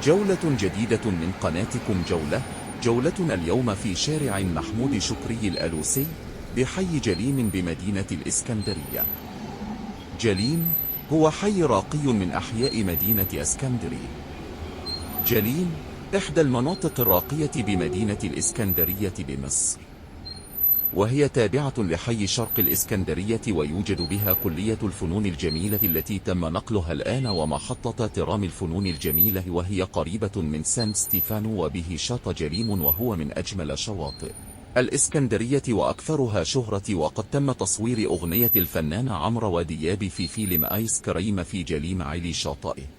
جولة جديدة من قناتكم جولة. جولتنا اليوم في شارع محمود شكري الألوسي بحي جليم بمدينة الإسكندرية. جليم هو حي راقي من أحياء مدينة اسكندرية. جليم إحدى المناطق الراقية بمدينة الإسكندرية بمصر، وهي تابعة لحي شرق الإسكندرية، ويوجد بها كلية الفنون الجميلة التي تم نقلها الآن، ومحطة ترام الفنون الجميلة، وهي قريبة من سان ستيفانو، وبه شاطئ جليم وهو من أجمل شواطئ الإسكندرية وأكثرها شهرة. وقد تم تصوير أغنية الفنان عمرو دياب في فيلم آيس كريم في جليم علي شاطئه.